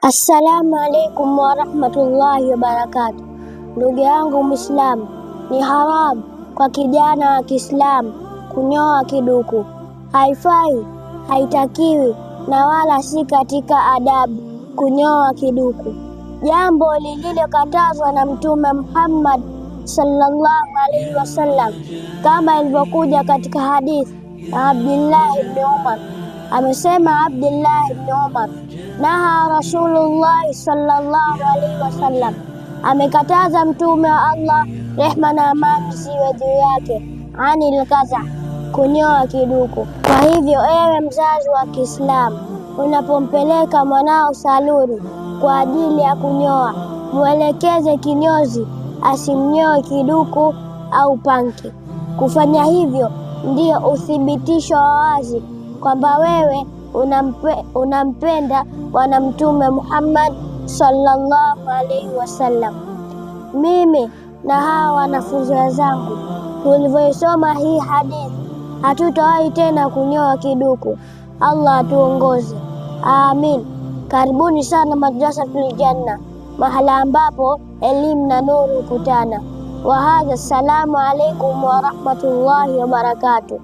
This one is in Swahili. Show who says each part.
Speaker 1: Assalamu alaikum warahmatullahi wabarakatu. Ndugu yangu Mwislamu, ni haramu kwa kijana wa Kiislamu kunyoa kiduku. Haifai, haitakiwi na wala si katika adabu kunyoa kiduku, jambo lililokatazwa na Mtume Muhammad sallallahu alaihi wasallam, kama ilivyokuja katika hadithi ya Abdullah ibn Umar. Amesema Abdullah ibn Umar, naha Rasulullahi sallallahu alaihi wasallam, amekataza Mtume wa Allah, rehma na amani ziwe juu yake, anil kaza, kunyoa kiduku. Kwa hivyo, ewe mzazi wa Kiislamu, unapompeleka mwanao saluni kwa ajili ya kunyoa, mwelekeze kinyozi asimnyoe kiduku au panki. Kufanya hivyo ndio uthibitisho wa wazi kwamba wewe unampenda Bwana Mtume Muhammad sallallahu alaihi wasallam. Mimi na hawa wanafunzi wenzangu tulivyoisoma hii hadithi, hatutawahi tena kunyoa kiduku. Allah atuongoze, amin. Karibuni sana Madrasatul Janna, mahala ambapo elimu na nuru hukutana. Wa hadha, assalamu alaikum warahmatullahi wabarakatuh.